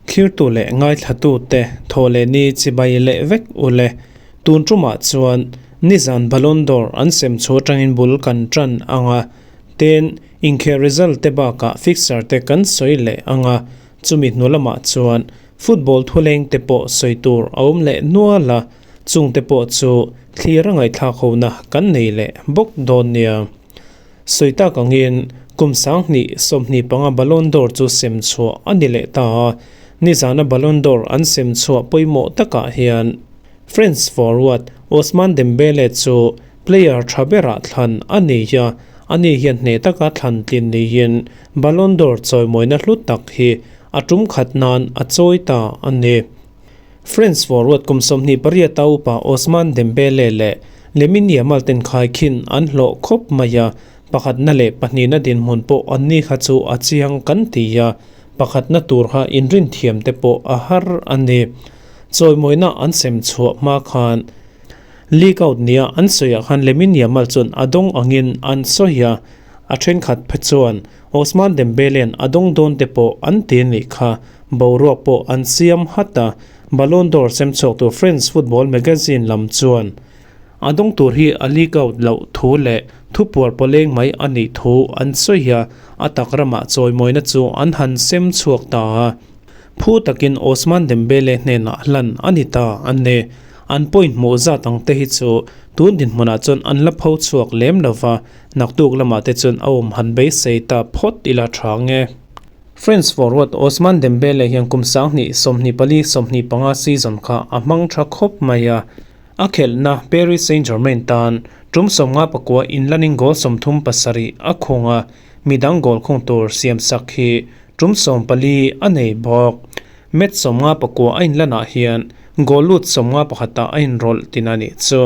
Thlirtu leh ngaithlatute thaw leh ni chibai leh vek u le. Tun tumah chuan nizan Ballon d'Or an sem chhu atangin bul kan tan ang a, tin inkhel result te bakah fixture te kan sawi leh ang a, chumi hnu lamah chuan football thuleng te pawh sawi tur a awm leh nual a, chungte pawh chu thlir a ngaihthlak hona kan nei leh bawk dawn nia. Sawi tak angin kum 2025 Ballon d'Or chu sem chhuah a ni leh ta a, nizana Ballon d'Or an sem chhuah pawimawh takah hian French forward Ousmane Dembele chu player tha berah thlan a ni a, ani hian hneh taka thlan tlin niin Ballon d'Or chawimawina hlu tak hi a tum khat nan a chawi ta a ni. French forward kum 28 a upa Ousmane Dembele leh Lamine Yamal ten khaikhin an hlawh khawp mai a, pakhatna leh pahnihna dinhmun pawh an ni kha chu a chiang kan ti a, pakhatna tur kha inrin thiam te pawh a har a ni. Chawimawina an sem chhuah hma khan leak out nia an sawiah khan Lamine Yamal chuan a dawng angin an sawi a, a thenkhat phe chuan Ousmane Dembele-a'n a dawng dawn te pawh an ti anih kha, boruak pawh an siam hat a, Ballon d'Or sem chhuaktu French football magazine lam chuan a dawng tur hi a leak out loh thu leh thupuar pawleng mai a nih thu an sawi a, a tak ramah chawimawina chu an han sem chhuak ta a. Phu takin Ousmane Dembele hnenah hlan a ni ta a ni. An point hmuh zat ang te hi chu tun dinhmunah chuan an la pho chhuak lem lo va, Naktuk lamah te chuan a awm han beisei ta phawt ila tha nge. French forward Ousmane Dembele hian kum 2024 25 season kha a hmang tha khawp mai a, a khelhna Paris Saint-Germain tan tum 59 inlanin goal 37 a khung a, midang goal khung tur siamsak hi tum 14 a nei bawk. Match 59 a inlanah hian goal lut 51 ah a inrawlh tin a nih chu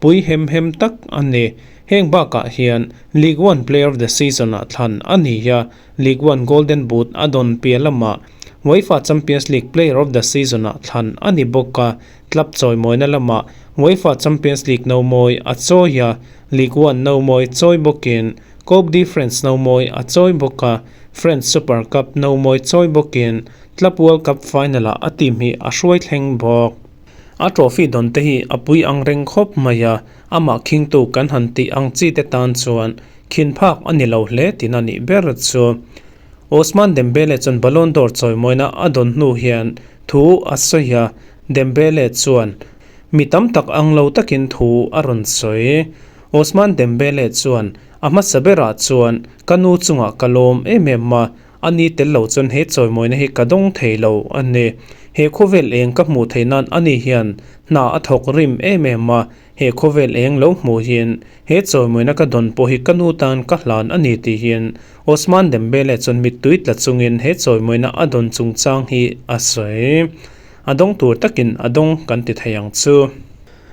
pui hem hem tak a ni. Heng bakah hian League One Player of the Season-ah thlan a ni a, League One Golden Boot a dawn piah lamah UEFA Champions League Player of the Season-ah thlan a ni bawk a, club chawimawina lamah UEFA Champions League nomawi a chawi a, League One nomawi chawi bawkin Coupe de France nomawi a chawi bawk a, French Super Cup nomawi chawi bawkin Club World Cup final-ah a team hi a hruai thleng bawk. A trophy dawn te hi a pui ang reng khawp mai a, amah khingtu kan han tih ang chi te tan chuan khin phak a ni lo hle tin a nih ber chu. Ousmane Dembele chuan Ballon d'Or chawimawina a dawn hnu hian thu a sawi a, Dembele chuan mi tam tak ang lo takin thu a rawn sawi. Ousmane Dembele chuan a hmasa berah chuan ka nu chungah ka lawm em em a, A ni tel lo chuan he chawimawina hi ka dawng thei lo a ni. He khawvel eng ka hmuh theih nan ani hian hna a thawk rim em em a, he khawvel eng lo hmuh hian he chawimawina ka dawn pawh hi ka nu tan ka hlan a ni tih hian Ousmane Dembele chuan mittui tla chungin he chawimawina a dawn chungchang hi a sawi. A dawng tur takin a dawng kan ti thei ang chu.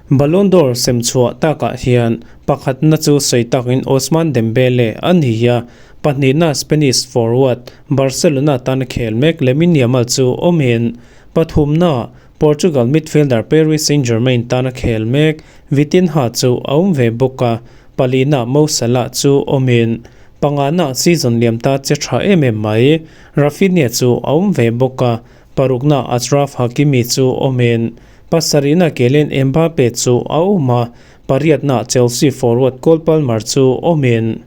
Ballon d'Or sem chhuah takah hian pakhatna chu sawi takin Ousmane Dembele a ni a, Pahnihna Spanish forward Barcelona tan khel mek Lamine Yamal chu awmin, pathumna Portugal midfielder Paris Saint-Germain tana khel mek Vitinha chu a awm ve bawk a, palina Mo Salah chu awmin, pangana season liam ta che tha em em mai Raphinha chu a awm ve bawk a, parukna Achraf Hakimi chu awmin, pasarihna Kylian Mbappe chu a awm a, pariatna Chelsea forward Cole Palmer chu awmin.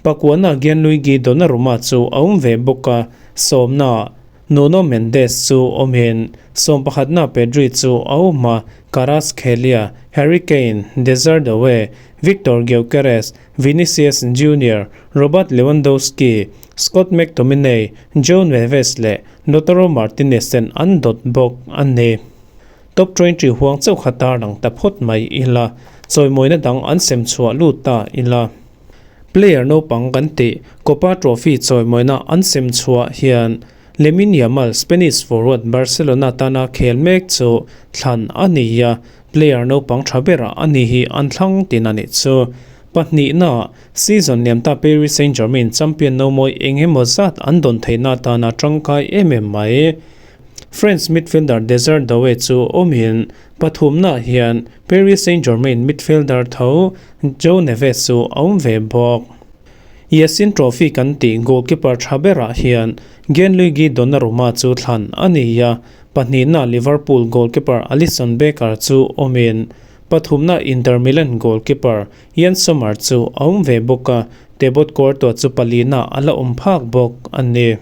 Pakuana Gianluigi Donnarumma chu a awm ve bawk a, sawmna Nuno Mendes chu awmin sawmpakhatna Pedri chu a awm a, Kvaratskhelia, Harry Kane, Desire Doue, Viktor Gyokeres, Vinicius Junior, Robert Lewandowski, Scott McTominay, Joe Neves leh Lautaro Martinez ten an dawt bawk a ni. Top 20 huang chauh kha tarlang ta phawt mai ila, chawimawina dang an sem chhuah lut ta ila. Player naupang kan tih Copa Trophy chawimawina an sem chhuah hian Lamine Yamal, Spanish forward Barcelona tana khel mek chu thlan a ni a, player naupang tha berah a ni hi an thlang tin a nih chu. Pahnihna, season liamta Paris Saint-Germain champion nomawi eng emaw zat an dawn theihna atana tangkai em em mai. French midfielder Desire Doue chu awmin pathumnaah hian Paris Saint-Germain midfielder tho Joe Neves chu a awm ve bawk. Yassin Trophy kan tih goalkeeper tha berah hian Gianluigi Donnarumma chu thlan a ni a, pahnihna Liverpool goalkeeper Alisson Becker chu awmin, pathumna Inter Milan goalkeeper Yann Sommer chu a awm ve bawk a, Thibaut Courtois chu palina a la awm phak bawk a ni.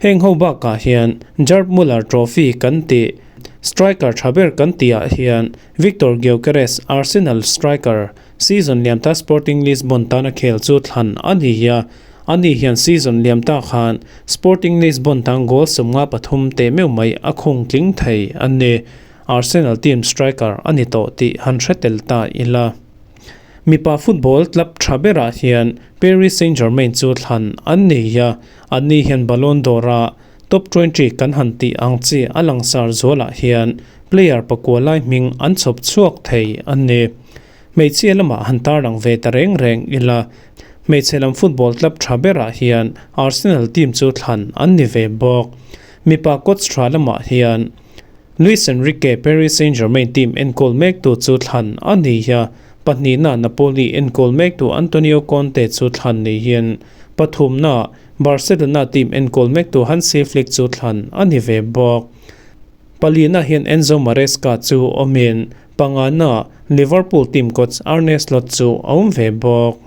Heng ho bakah hian Gerd Muller Trophy kan tih striker tha ber kan tihah hian Viktor Gyokeres, Arsenal striker, season liamta Sporting Lisbon tana khel chu thlan a ni a, ani hian season liamta khan Sporting Lisbon tan goal 53 teh meuh mai a khung tling thei a ni. Arsenal team striker a ni tawh tih han hre tel ta ila. Mipa football club tha berah hian Paris Saint-Germain chu thlan an nei a, anni hian Ballon d'Or-a top 20 kan han tih ang chi a langsar zualah hian player pakua lai hming an chhawp chhuak thei a ni. Hmeichhia lamah han tarlang ve ta reng reng ila, hmeichhe lam football club tha berah hian Arsenal team chu thlan an ni ve bawk. Mipa coach tha lamah hian Luis Enrique Paris Saint-Germain team enkawl mektu chu thlan a ni a, pahnihna Napoli enkawl mektu Antonio Conte chu thlan niin pathumna Barcelona team enkawl mektu Hansi Flick chu thlan a ni ve bawk. Palina hian Enzo Maresca chu awmin pangana Liverpool team coach Arne Slot chu a awm ve bawk.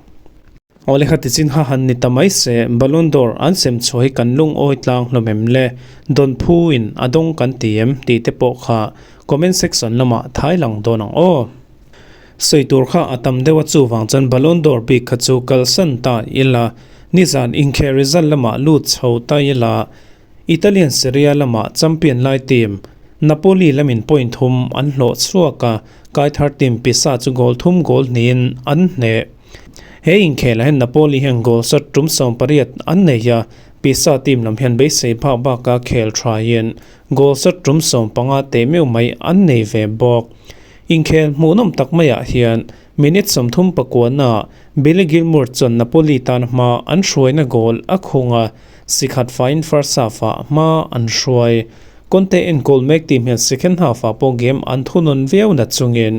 Awle kha tichin ha han ni ta mai se, Ballon d'Or an sem chhuah hi kan lungawi tlang hlawm em le, dawn phu in a dawng kan ti em tih te pawh kha comment section lamah thai lang dawn ang aw. Sawi tur kha a tam deuh a chuvang chuan Ballon d'Or bik kha chu kalsan ta ila, nizan inkhel result lamah lut chho ta ila, Italian Serie A lamah champion lai team Napoli lamin point thum an hlawh chhuak a, Kaithar team Pisa chu goal thum goal hnihin an hneh. He inkhelah hian Napoli hian goal shot tum 18 an nei a, Pisa team lam hian beisei phak baka khel thain goal shot tum 15 teh meuh mai an nei ve bawk. Inkhel hmuhnawm tak maiah hian minute 39 ah Billy Gilmour chuan Napoli tan hma an hruaina goal a khung a, sikhat faiin first half ah hma an hruai. Conte enkawl mek team hian second half ah pawh game an thunun viau na chungin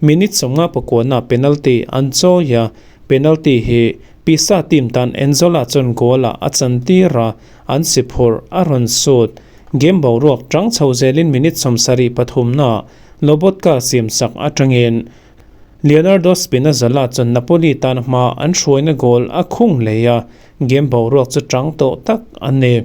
Minute 59 ah penalty an chawi a, penalty hi Pisa team tan Enzola chuan goal ah a chan tir a, an si phurh a rawn sut. Game boruak tang chho zelin minute 73 naah Lobotka siamsak atangin Leonardo Spinazzola chuan Napoli tan hma an hruaina goal a khung leh a, game boruak chu tang tawh tak a ni.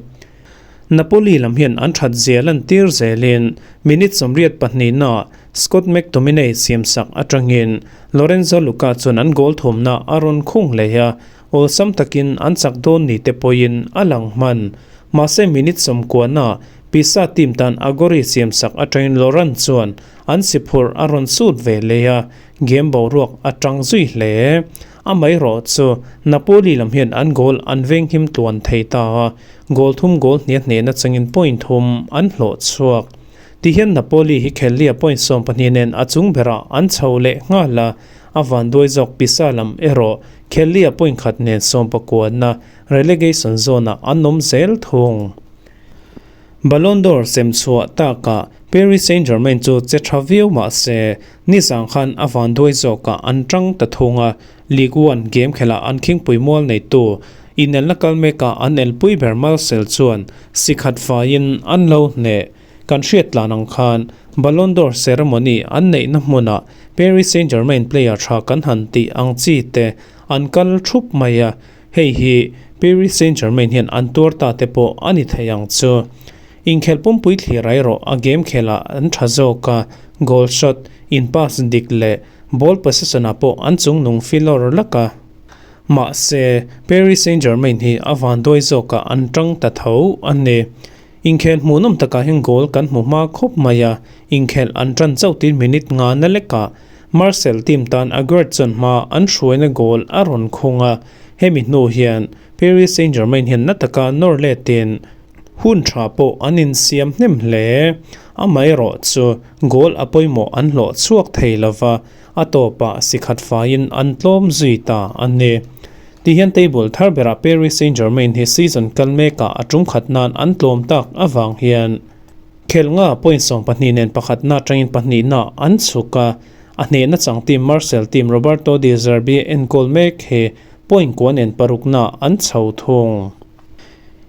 Napoli lam hian an that zia lantir zelin minute 82 naah Scott McTominay siamsak atangin Lorenzo Lucca chuan an goal thumna a rawn khung leh a, awlsam takin an chak dawn ni te pawhin a lang hman. Mahse minute 90 naah Pisa team tan Agori siamsak atangin Laurent chuan an si phurh a rawn sut ve leh a, game boruak a tang zui hle. Amaherawh chu Napoli lam hian an goal an venghim tluan thei ta a, Goal thum goal hniah hnehna changin point thum an hlawh chhuak. Tihian Napoli hi khellia point 12 nen a chung berah an chho leh nghal a, a vanduai zawk Pisa lam erawh khellia point khat nen sawmpakuana relegation zone ah an awm zel thung. Ballon d'Or sem chhuah takah Paris Saint-Germain chu che tha viau mah se nizang khan a vanduai zawkah an tang ta thung a, League One game khelh ah an khingpui mual neitu inelna kal mekah an elpui ber Marcel chuan si khat faiin an lo hneh. Kan hriat tlan ang khan Ballon d'Or ceremony an neihna hmunah Paris Saint-Germain player tha kan han tih ang chi te an kal thup mai a, hei hi Paris Saint-Germain hian an tuar ta te pawh a ni thei ang chu. Inkhelh pumpui thlir erawh a game khelh ah an tha zawk a, goal shot, in pass dik leh ball possession ah pawh an chungnung filawr lak a. Mahse, Paris Saint-Germain hi a vanduai zawkah an tang ta tho a ni. Inkhelh hmuhnawm takah hian goal kan hmu hma khawp mai a, inkhelh an tan chauh tin minute nga na lekah Marseille team tan Aguerd chuan hma an hruaina goal a rawn khung a, hemi hnu hian Paris Saint-Germain hian na taka nawr letin hun tha pawh an insiam hnem hle. Amaherawh chu goal a pawimawh an hlawh chhuak thei lova, a tawpah si khat faiin an tlawm zui ta a ni. Tihian table thar berah Paris Saint-Germain hi season kal mekah a tum khat nan an tlawm tak avang hian khel nga point 12 nen pakhatna atangin pahnihna an chhuk a, a hnehna chang team Marseille team Roberto De Zerbi enkawl mek hi. point kua nen parukna an chho thung.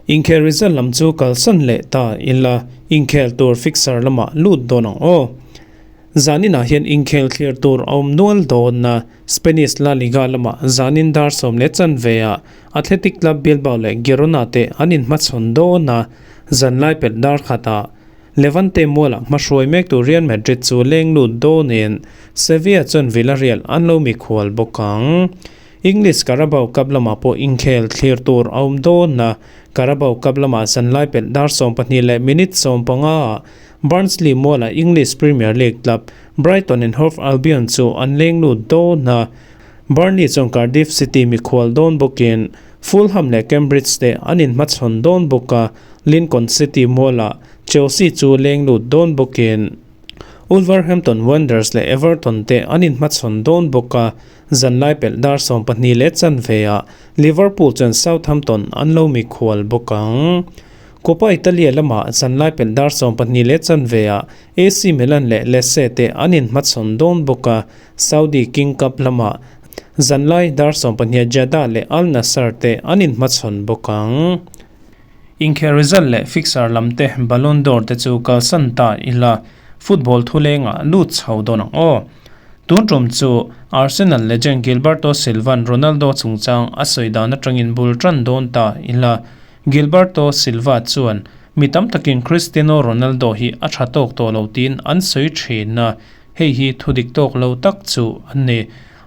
Inkhel result lam chu kalsan leh ta ila, inkhel tur fixture lamah lut dawn ang aw. Zaninah hian inkhel thlir tur a awm nual dawn a, Spanish La Liga lamah zanin dar 10:15 ah Athletic Club Bilbao leh Girona te an inhmachhawn dawn a, zanlai pelh dar khatah Levante mualah hmahruai mektu Real Madrid chu leng lut dawnin Sevilla chuan Villarreal an lo mikhual bawk ang. English Carabao Cup lamah pawh inkhel thlir tur a awm dawn a, Carabao Cup lamah zanlai pelh dar 12 minute 15 ah Barnsley mualah English Premier League club Brighton and Hove Albion chu an leng lut dawn a, Burnley chuan Cardiff City mikhual dawn bawkin Fulham leh Cambridge te an inhmachhawn dawn bawk a, Lincoln City mualah Chelsea chu leng lut dawn bawkin Wolverhampton Wanderers leh Everton te an inhmachhawn dawn bawk a, zanlai pelh dar 12:15 ah Liverpool chuan Southampton an lo mikhual bawk ang. Coppa Italia lamah zanlai pelh dar 12:15 ah AC Milan leh Lecce te an inhmachhawn dawn bawk a, Saudi King Cup lamah zanlai dar 12 ah Jeddah leh Al Nassr te an inhmachhawn bawk ang. Inkhel result leh fixture lam te Ballon d'Or te chu kalsan ta ila, football thulengah lut chho dawn ang aw. Tun tum chu Arsenal legend Gilberto Silva'n Ronaldo chungchang a sawi dan atangin bul tan dawn ta ila. Gilberto Silva chuan mi tam takin Cristiano Ronaldo hi a tha tawk tawh lo tiin an sawi thin a, hei hi thu dik tawk lo tak chu an ni.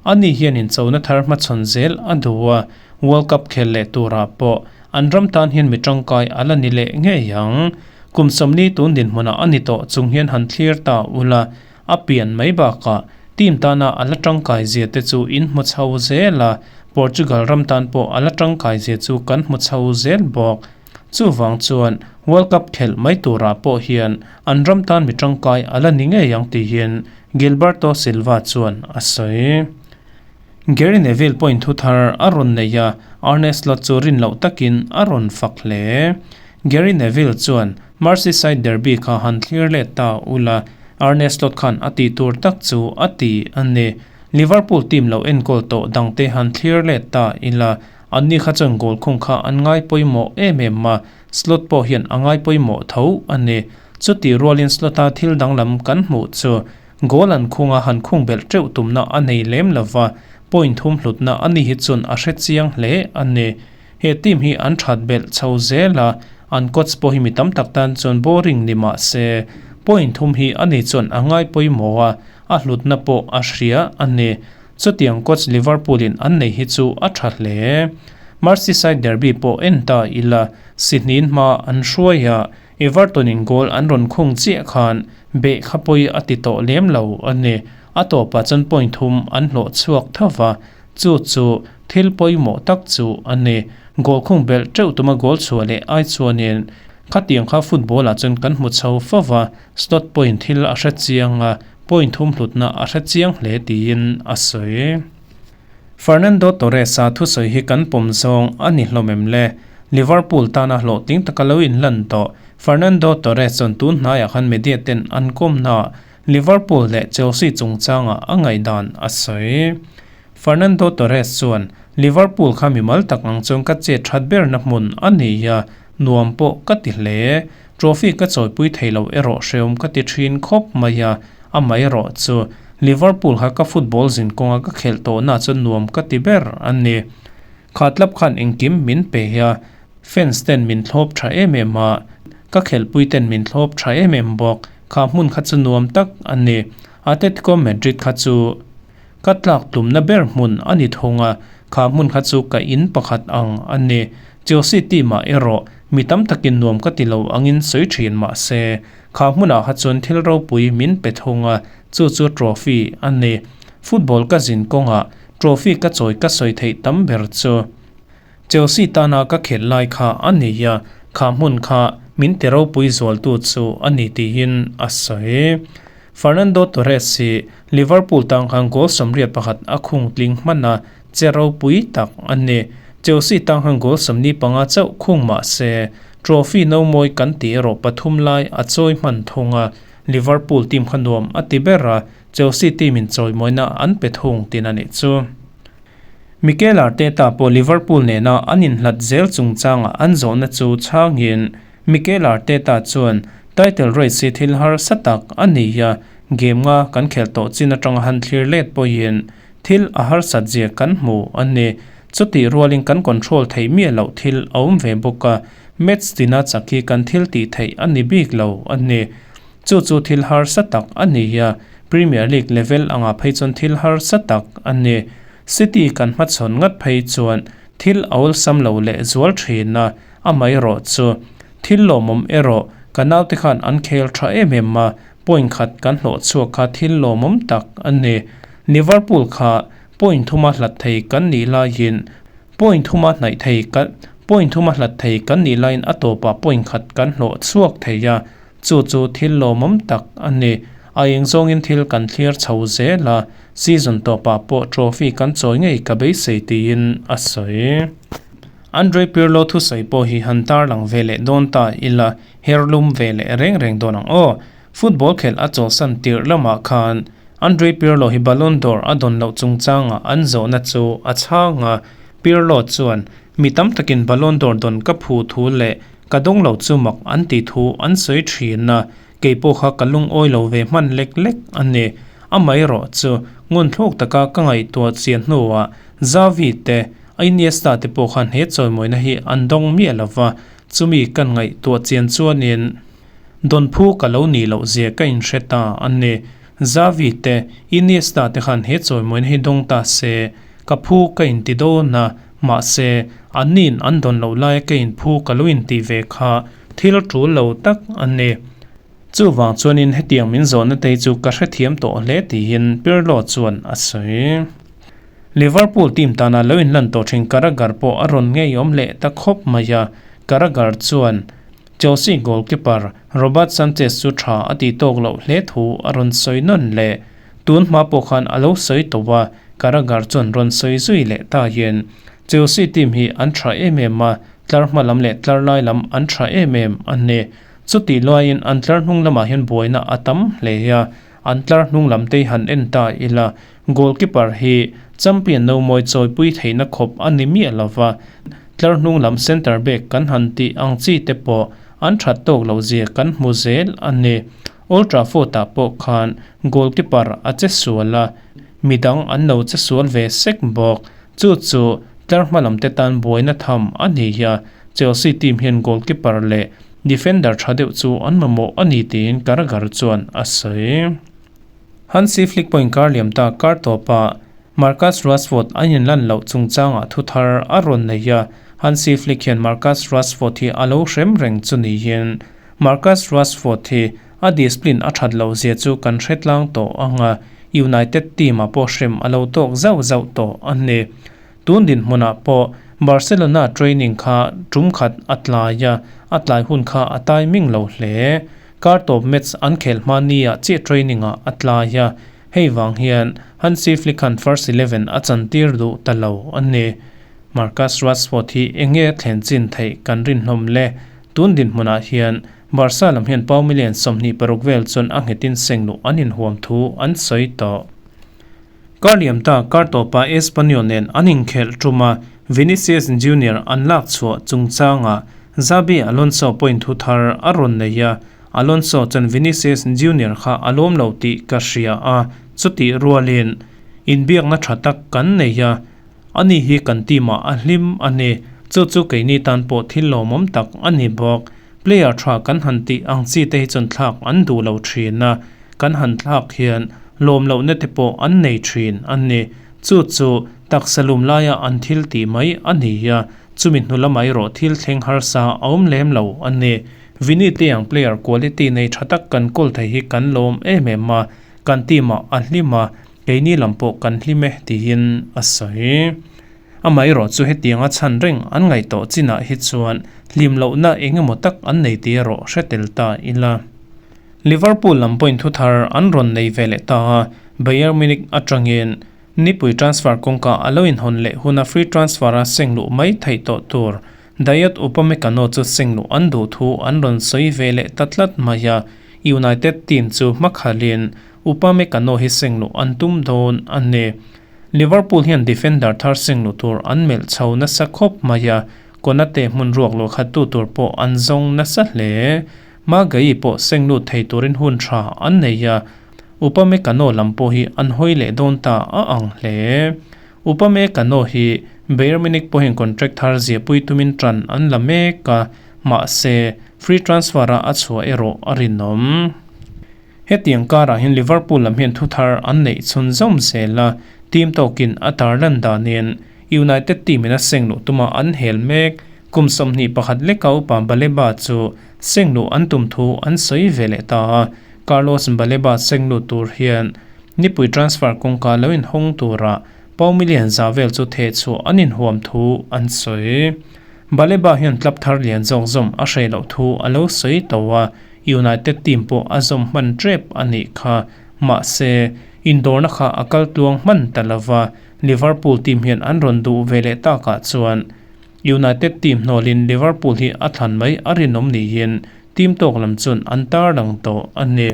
Ani hian inchona thar hmachhawn zel a duh a, World Cup khel leh turah pawh an ram tan hian mi tangkai a la ni leh ngei ang. Kum 40 tun dinhmunah a ni tawh chung hian han thlir ta ula, a pian mai bakah team tana a la tangkai zia te chu in hmu chho zel a, Portugal ram tan pawh a la tangkai zia chu kan hmu chho zel bawk. Chuvang chuan World Cup khelh mai turah pawh hian an ram tan mi tangkai a la ni ngei ang tihin Gilberto Silva chuan a sawi. Gary Neville pawhin thu thar a rawn nei a, Arne Slot chu rin loh takin a rawn fak hle. Gary Neville chuan Merseyside derby kha han thlir let ta ula, Arne Slot khan a tih tur tak chu a ti a ni. Liverpool team lo enkawl tawh dangte han thlir let ta ila, anni kha chuan goal khung kha an ngai pawimawh em em a, Slot pawh hian a ngai pawimawh tho a ni. Chutih rualin Slot-a thil danglam kan hmuh chu Goal an khunga han khung belh teuh tumna a nei lem lova, point thum hlutna a ni hi chuan a hre chiang hle a ni. He team hi an that belh chho zel a, an coach pawh hi mi tam tak tan chuan boring ni mah se, point thum hi a ni chuan a ngai pawimawh a, a hlutna pawh a hria a ni. Chutiang coach Liverpool in an nei hi chu a tha hle. Merseyside derby pawh en ta ila, Sydney in hma an hruai a, Everton in goal an rawn khung chiah khan beh kha pawi a ti tawh lem lo a ni. A tawpah chuan point thum an hlawh chhuak tho va, chu chu thil pawimawh tak chu a ni. Goal khung belh teuh tuma goal chhuah leh ai chuanin khatiang kha football ah chuan kan hmu chho fo va, slot point thil a hre chiang a, point thum hlutna a hre chiang hle tiin a sawi. Fernando Torres-a thusawi hi kan pawm zawng a ni hlawm em le? Liverpool tana hlawhtling taka lo inlan tawh Fernando Torres chuan tun hnaiah khan media ten an kawmnaah Liverpool leh Chelsea chungchangah a ngaihdan a sawi. Fernando Torres chuan, Liverpool kha mimal tak ang chuan ka chet that berna hmun a ni a, nuam pawh ka ti hle. Trophy ka chawipui thei lo erawh hreawm ka ti thin khawp mai a, amaherawh chu Liverpool kha ka football zin kawnga ka khelh tawhna chuan nuam ka ti ber a ni. Kha tlap khan engkim min pe a, fans ten min thlawp tha em em a, ka khelhpui ten min thlawp tha em em bawk, kha hmun kha chu nuam tak a ni. Atletico Madrid kha chu ka tlak tumna ber hmun a ni thung a, kha hmun kha chu ka in pakhat ang a ni. Chelsea team ah erawh mi tam takin nuam ka ti lo angin sawi thin mah se, kha hmunah kha chuan thil ropui min pe thung a, chu chu trophy a ni. Football ka zin kawngah trophy ka chawi ka sawi theih tam ber chu Chelsea tana ka khelh lai kha a ni a, kha hmun kha min ti ropui zualtu chu a ni tiin a sawi. Fernando Torres hi Liverpool tan khan goal 81 a khung tling hman a, che ropui tak a ni. Chelsea tan khan goal 45 chauh khung mah se, trophy no mawi kan tih erawh pathum lai a chawi hman thung a, Liverpool team kha nuam a ti ber a, Chelsea team in chawimawina an pe thung tin a nih chu. Mikel Arteta pawh Liverpool nena an inhlat zel chungchanga an zawhna chu chhangin Mikel Arteta chuan, Title race hi thil harsa tak a ni a, game nga kan khelh tawh chin atanga han thlir let pawhin thil a harsat zia kan hmu a ni. Chutih rualin kan control theih miah loh thil a awm ve bawk a, match tina chak hi kan thil tih theih a ni bik lo a ni. Chu chu thil harsa tak a ni a, Premier League level angah phei chuan thil harsa tak a ni. City kan hmachhawn ngat phei chuan thil a awlsam lo leh zual thin a, amaherawh chu thil lawmawm erawh ka naute khan an khel tha em em a, point khat kan hlawh chhuak kha thil lawmawm tak a ni. Liverpool kha point thuma hlat thei kan nih laiin point thuma hnaih thei kan point thuma hlat thei kan nih laiin a tawpah point khat kan hlawh chhuak thei a, Chu chu thil lawmawm tak a ni. A eng zawngin thil kan thlir chho zel a, season tawpah pawh trophy kan chawi ngei ka beisei tiin a sawi. Andre Pirlo thusawi pawh hi han tarlang ve leh dawn ta ila, her lum ve leh reng reng dawn ang aw. Football khelh a chawlhsan tirh lamah khan Andre Pirlo hi Ballon d'Or a dawn loh chungchanga an zawhna chu a chhang a, Pirlo chuan Mi tam takin Ballon d'Or dawn ka phu thu leh ka dawng lo chu mak an tih thu an sawi thin a, kei pawh kha ka lungawi lo ve hman lek lek a ni. Amaherawh chu ngunthluk taka ka ngaihtuah chian hnuah Xavi te, Iniesta te pawh khan he chawimawina hi an dawng miah lo va, chumi kan ngaihtuah chian chuanin dawn phu ka lo nih loh zia ka inhre ta a ni. Xavi te, Iniesta te khan he chawimawina hi dawng ta se, Ka phu ka inti dawn a, mahse, anni'n an dawn loh laia ka inphu ka lo inti ve kha thil tul lo tak a ni. Chuvang chuanin hetiang min zawhna te hi chu ka hrethiam tawh hle tiin Pirlo chuan a sawi. Liverpool team tana lo inlan tawh thin Carragher pawh a rawn ngeiawm leh ta khawp mai a, Carragher chuan Chelsea goalkeeper Robert Sanchez chu tha a tih tawk loh hle thu a rawn sawi nawn leh. Tun hma pawh khan a lo sawi tawh a, Carragher chuan rawn sawi zui leh ta hian Chelsea team hi an tha em em a, tlar hma lam leh tlar lai lam an tha em em a ni. Chutih luaiin an tlar hnung lamah hian buaina a tam hle a, an tlar hnung lam te hi han en ta ila, goalkeeper hi champion no mawi chawipui theihna khawp a ni miah lo va, tlar hnung lam centre back kan han tih ang chi te pawh an that tawk loh zia kan hmu zel a ni. Old Trafford-ah pawh khan goalkeeper a che sual a, midang an lo che sual ve sek bawk. Chu chu tlar hma lam te tan buaina tham a ni a, Chelsea team hian goalkeeper leh defender tha deuh chu an mamawh a ni tiin Carragher chuan a sawi. Hansi Flick pawhin kar liam ta kar tawpah Marcus Rashford an inlan loh chungchangah thu thar a rawn nei a, Hansi Flick hian Marcus Rashford hi a lo hrem reng chu niin Marcus Rashford hi a discipline a that loh zia chu kan hre tlang tawh ang a, United team ah pawh hrem a lo tawk zauh zauh tawh a ni. Tun dinhmunah pawh Barcelona training kha tum khat a tlai a, a tlai hun kha a timing lo hle. Kar tawp match an khelh hma ni ah chiah training ah a tlai a, hei vang hian Hansi Flick khan first eleven a chantir duh ta lo a ni. Marcus Rashford hi eng nge thlen chin theih kan rinhlawm le? Tun dinhmunah hian Barca lam hian pau million 26 vel chuan a nghetin sengluh an inhuam thu an sawi tawh. Kar liam ta kar tawpa Espanyol nen an inkhelh tum a, Vinicius Junior an lak chhuah chungchangah Xabi Alonso point thu thar a rawn nei a, Alonso chuan Vinicius Junior kha a lawm lo tih ka hria a, chutih rualin inbiakna tha tak kan nei a, Ani hi kan team ah a hlim a ni. Chu chu keini tan pawh thil lawmawm tak a ni bawk. Player tha kan han tih ang chi te hi chuan thlak an duh lo thin a, kan han thlak hian lawm lohna te pawh an nei thin a ni. Chu chu taksa lum laia an thil tih mai a ni a, chumi hnu lamah erawh thil thleng harsa a awm lem lo a ni. Vini te ang player quality nei tha tak kan kawl thei hi kan lawm em em a, kan team ah a hlim a, Keini lam pawh kan hlim e tiin a sawi. Amaherawh chu hetianga chhan reng an ngaih tawh chinah hi chuan hlim lohna eng emaw tak an nei tih erawh hre tel ta ila. Liverpool lam pawhin thu thar an rawn nei ve leh ta a, Bayern Munich atangin nipui transfer kawngka a lo inhawn leh huna free transfer-a seng luh mai theih tawh tur Dayot Upamecano chu seng luh an duh thu an rawn sawi ve leh ta tlat mai a, United team chu hmakhalin Upamecano hi seng luh an tum dawn a ni. Liverpool hian defender thar seng luh tur an melh chho nasa khawp mai a, Konate hmun ruak luah khat tu tur pawh an zawng nasa hle. Magayi pawh seng lut thei turin hun tha an nei a, Upamecano lam pawh hi an hawi leh dawn ta a ang hle. Upamecano hi Bayern Munich pawhin contract thar ziahpui tumin tan an la mek a, mahse free transfer-a a chhuah erawh a rinawm. Hetiang karah hian Liverpool lam hian thuthar an neih chhun zawm zel a, team tawkin a tarlan danin United team in a seng luh tuma an hel mek. Kum 21 leka upa Baleba chu seng luh an tum thu an sawi ve leh ta a, Carlos Baleba seng lut tur hian nipui transfer kawngka lo inhawng tura pound million za vel chu thehchhuah an inhuam thu an sawi. Baleba hian club thar lian zawk zawm a hreh loh thu a lo sawi tawh a, United team pawh a zawm hman tep a nih kha. Mahse, indawrna kha a kal tluang hman ta lova, Liverpool team hian an rawn duh ve leh takah chuan United team hnawlin Liverpool hi a thlan mai a rinawm niin team tawk lam chuan an tarlang tawh a ni.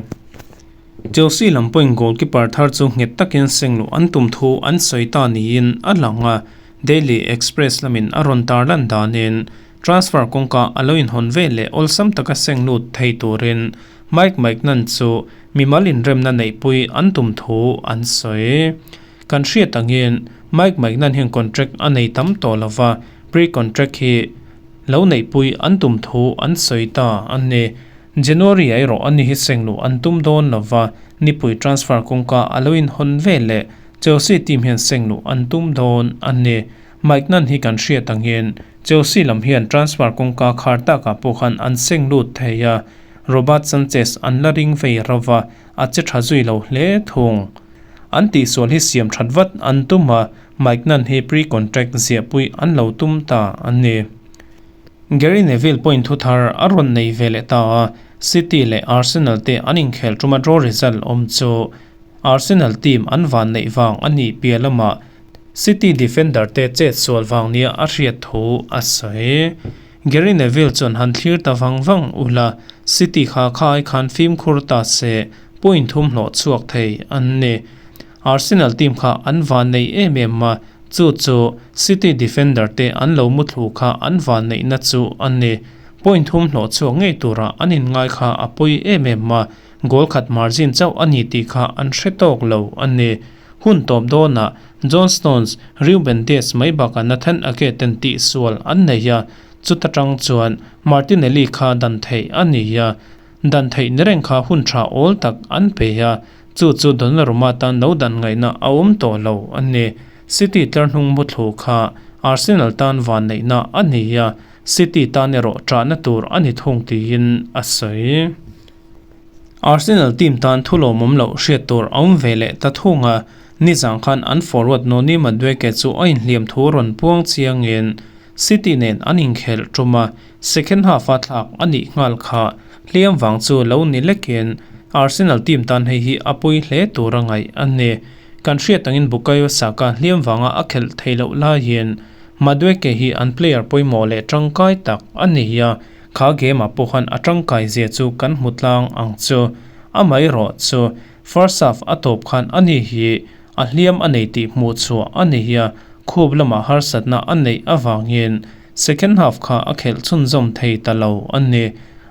Chelsea lam pawhin goalkeeper thar chu nghet takin seng luh an tum thu an sawi ta niin a lang a, Daily Express lamin a rawn tarlan danin transfer kawngka a lo inhawn ve leh awlsam taka seng lut thei turin Mike Maignan chu mimal inremna neihpui an tum thu an sawi. Kan hriat angin Mike Maignan hian contract a nei tam tawh lova, pre-contract hi lo neihpui an tum thu an sawi ta a ni. January ah erawh ani hi seng luh an tum dawn lova, nipui transfer kawngka a lo inhawn ve leh Chelsea team hian seng luh an tum dawn a ni. Maignan hi kan hriat angin Chelsea lam hian transfer kawngka khar takah pawh khan an seng lut thei a, Robert Sanchez an la ring vei rova, a che tha zui lo hle thung. An tihsual hi siam that vat an tum a, Maignan hi pre-contract ziahpui an lo tum ta a ni. Gary Neville pawhin thu thar a rawn nei ve leh ta a, City leh Arsenal te an inkhel tuma draw result awm chu Arsenal team an van neih vang a nih piah lamah City defender te chet sual vang nia a hriat thu a sawi. Gary Neville chuan han thlir ta vang vang ula, City kha kha ai khan fimkhur ta se point thum hlawh chhuak thei an ni. Arsenal team kha an van nei em em a, Chu chu City defender te an lo muthlu kha an vanneihna chu a ni. Point thum hlawh chhuak ngei tura an inngai kha a pawi em em a, goal khat margin chauh a ni tih kha an hre tawk lo a ni. Hun tawp dawnah John Stones, Reuben Dias mai bakah Nathan Ake ten tihsual an nei a, chuta tang chuan Martinelli kha dan theih a ni a, dan theih ni reng kha hun tha awl tak an pe a, Chu chu Donnarumma tan lo dan ngaihna a awm tawh lo a ni. City tlarhnung muthlu kha Arsenal tan vanneihna a ni a, City tan erawh ṭahna tur a ni thung tiin a sawi. Arsenal team tan thu lawmawm loh hriat tur a awm ve leh ta thung a, nizang khan an forward Noni Madueke chu a inhliam thu rawn puang chiangin City nen an inkhelh tum a, second half-a thlak a nih nghal kha hliam vang chu lo ni lekin Arsenal team tan hei hi a pawi hle tur a ngaih a ni. Kan hriat angin Bukayo Saka hliam vanga a khelh theih loh laiin Madueke hi an player pawimawh leh tangkai tak a ni a, kha game-ah pawh khan a tangkai zia chu kan hmu tlang ang chu. Amaherawh chu first half a tawp khan ani hi A hliam a nei tih hmuh chhuah a ni a, khup lamah harsatna a neih avangin second half kha a khelh chhunzawm thei ta lo a ni.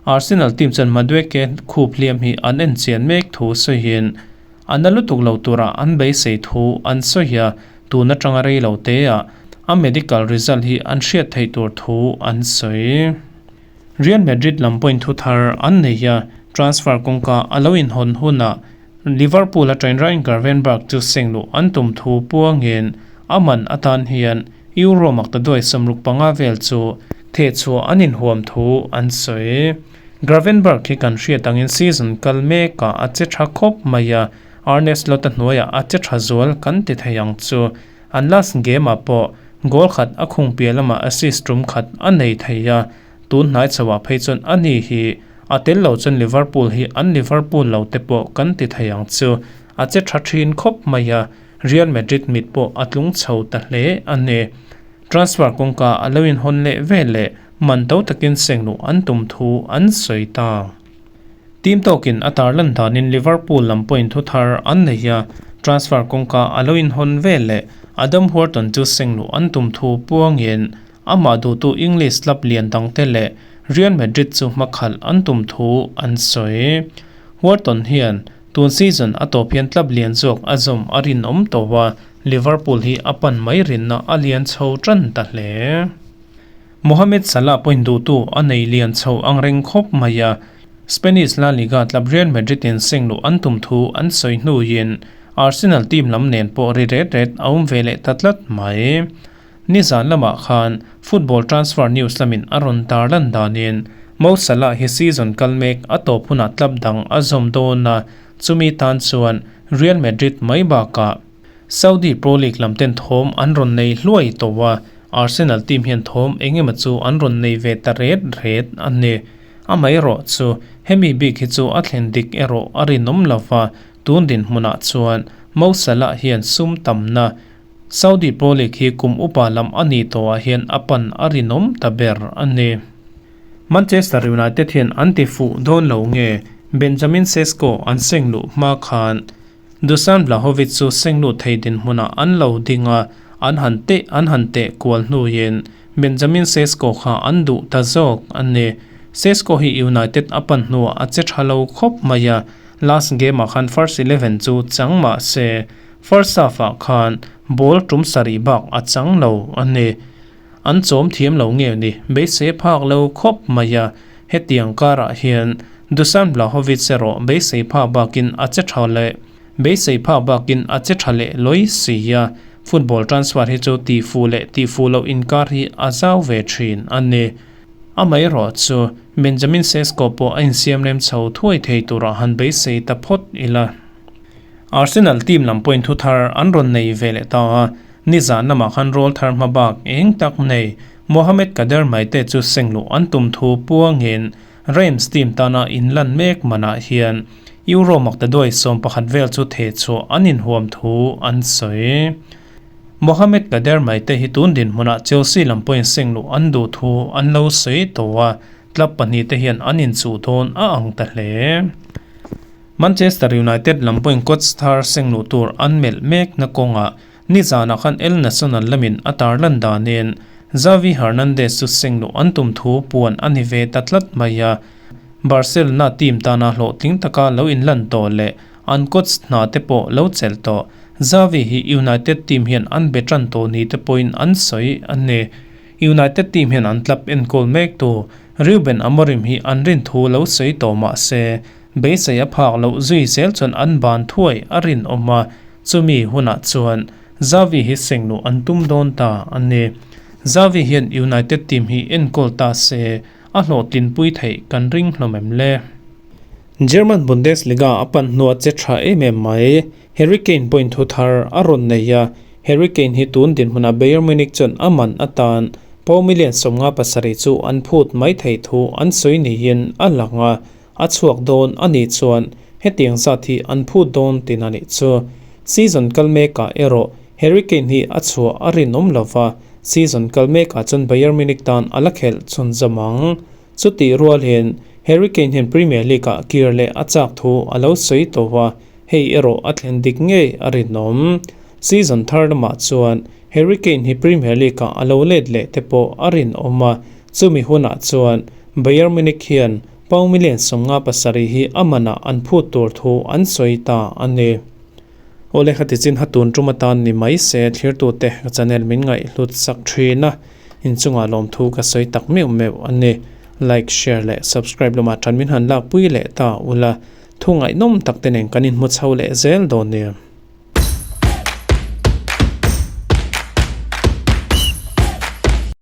Arsenal team chuan Madueke khup hliam hi an en chian mek thu sawiin a na lutuk lo tura an beisei thu an sawi a, tun atanga rei lo teah a medical result hi an hriat theih tur thu an sawi. Real Madrid lam pawhin thu thar an nei a, transfer kawngka a lo inhawn hunah Liverpool atangin Ryan Gravenberch chu seng luh an tum thu puangin a man atan hian Euro maktaduai 65 vel chu thehchhuah an inhuam thu an sawi. Gravenberch hi kan hriat angin season kal mekah a che tha khawp mai a, Arne Slot-a hnuaiah a che tha zual kan ti thei ang chu. An last game-ah pawh goal khat a khung piah lamah assist tum khat a nei thei a, tun hnai chhoah phei chuan ani hi A tel lo chuan Liverpool hi an Liverpool lo te pawh kan ti thei ang chu. A che tha thin khawp mai a, Real Madrid mit pawh a tlung chho ta hle a ni. Transfer kawngka a lo inhawn leh ve leh man to takin seng luh an tum thu an sawi ta. Team tawkin a tarlan danin Liverpool lam pawhin thu thar an nei a, Transfer kawngka a lo inhawn vel leh Adam Wharton chu sengluh an tum thu puangin amah duhtu English club lian dangte leh Real Madrid chu hmakhalh an tum thu an sawi. Wharton hian tun season a tawp hian club lian zawk a zawm a rinawm tawh a, Liverpool hi a pan mai rinna a lian chho tan ta hle. Mohamed Salah pawhin duhtu a nei lian chho ang reng khawp mai a, Spanish La Liga club Real Madrid in sengluh an tum thu an sawi hnuin Arsenal team lam nen pawh ri ret ret a awm ve leh ta tlat mai. Nizan lamah khan football transfer news lamin a rawn tar lan danin Mo Salah hi season kal mek a tawp hunah club dang a zawm dawn a, chumi tan chuan Real Madrid mai bakah Saudi Pro League lam ten thawm an rawn nei hluai tawh a, Arsenal team hian thawm eng emaw chu an rawn nei ve ta ret ret a ni. Amaherawh chu hemi bik hi chu a thlen dik erawh a rinawm lo va, tun dinhmunah chuan Mo Salah hian sum tamna Saudi Pro League hi kum upa lam a nih tawhah hian a pan a rinawm ta ber a ni. Manchester United hian an ti fuh dawn lo nge Benjamin Sesko an seng luh hma khan Dusan Vlahovic chu senglut thei dinhmunah an lo ding a, an han teh an han teh kual hnuin Benjamin Sesko kha an duh ta zawk a ni. Sesko hi United a pan hnuah a che tha lo khawp mai a, last game-ah khan first eleven chu chang mah se, first half-ah khan ball tum sarih bak a chang lo a ni. An chawm thiam lo nge ni, beisei phak lo khawp mai a, hetiang karah hian Dusan Vlahovic erawh beisei phak bakin a che tha leh beisei phak bakin a che tha leh lawi si a, football transfer hi chu tih fuh leh tih fuh loh inkar hi a zau ve thin a ni. Amaherawh chu Benjamin Sesko pawh a insiam rem chho thuai thei turah han beisei ta phawt ila. Arsenal team lam pawhin thu thar an rawn nei ve leh ta a, nizan lamah khan rawl thar hma bak eng tak nei Mohamed Kader Maite chu sengluh an tum thu puangin Reims team tana inlan mek manah hian Euro maktaduai 11 vel chu thehchhuah an inhuam thu an sawi. Mohamed Kader Maite hi tun dinhmunah Chelsea lam pawhin sengluh an duh thu an lo sawi tawh a, club pahnihte hian an inchuh dawn a ang ta hle. Manchester United lam pawhin coach thar sengluh tur an melh mekna kawngah nizanah khan El Nacional lamin a tarlan danin Xavi Hernandez chu sengluh an tum thu puan a ni ve ta tlat mai a. Barcelona team tana hlawhtling taka lo inlan tawh leh an coach hna te pawh lo chelh tawh Xavi hi United team hian an be tan tawh ni te pawhin an sawi a ni. United team hian an club enkawl mektu Ruben Amorim hi an rin thu lo sawi tawh mah se Beisei a phak loh zui zel chuan an ban thuai a rinawm a, chumi hunah chuan Xavi hi sengluh an tum dawn ta a ni. Xavi hian United team hi enkawl ta se a hlawhtlinpui theih kan ring hlawm em le? German Bundesliga a pan hnua che tha em em mai. Harry Kane pawhin thu thar a rawn nei a, Harry Kane hi tun dinhmunah Bayern Munich chuan a man atan pound million 57 chu an phut mai thei thu an sawi niin a lang a, A chhuak dawn a nih chuan hetiang zat hi an phut dawn tin a nih chu. Season kal mekah erawh Harry Kane hi a chhuah a rinawm lo va, season kal mekah chuan Bayern Munich tan a la khelh chhunzawm ang. Chutih rualin Harry Kane hian Premier League-ah kir leh a chak thu a lo sawi tawh a, hei erawh a thlen dik ngei a rinawm. Season thar lamah chuan Harry Kane hi Premier League-ah a lo let leh te pawh a rinawm a, chumi hunah chuan Bayern Munich hian Pound million 57 hi a manah an phut tur thu an sawi ta a ni. Awle khati chin ha tun tum atan ni mai se thlirtute ka channel min ngaihhlut sak thin a, inchungah lawmthu ka sawi tak meuh meuh a ni. Like, share leh subscribe lamah tan min han lakpui leh ta ula, thu ngaihnawm tak te nen kan inhmu chho leh zel dawn nia.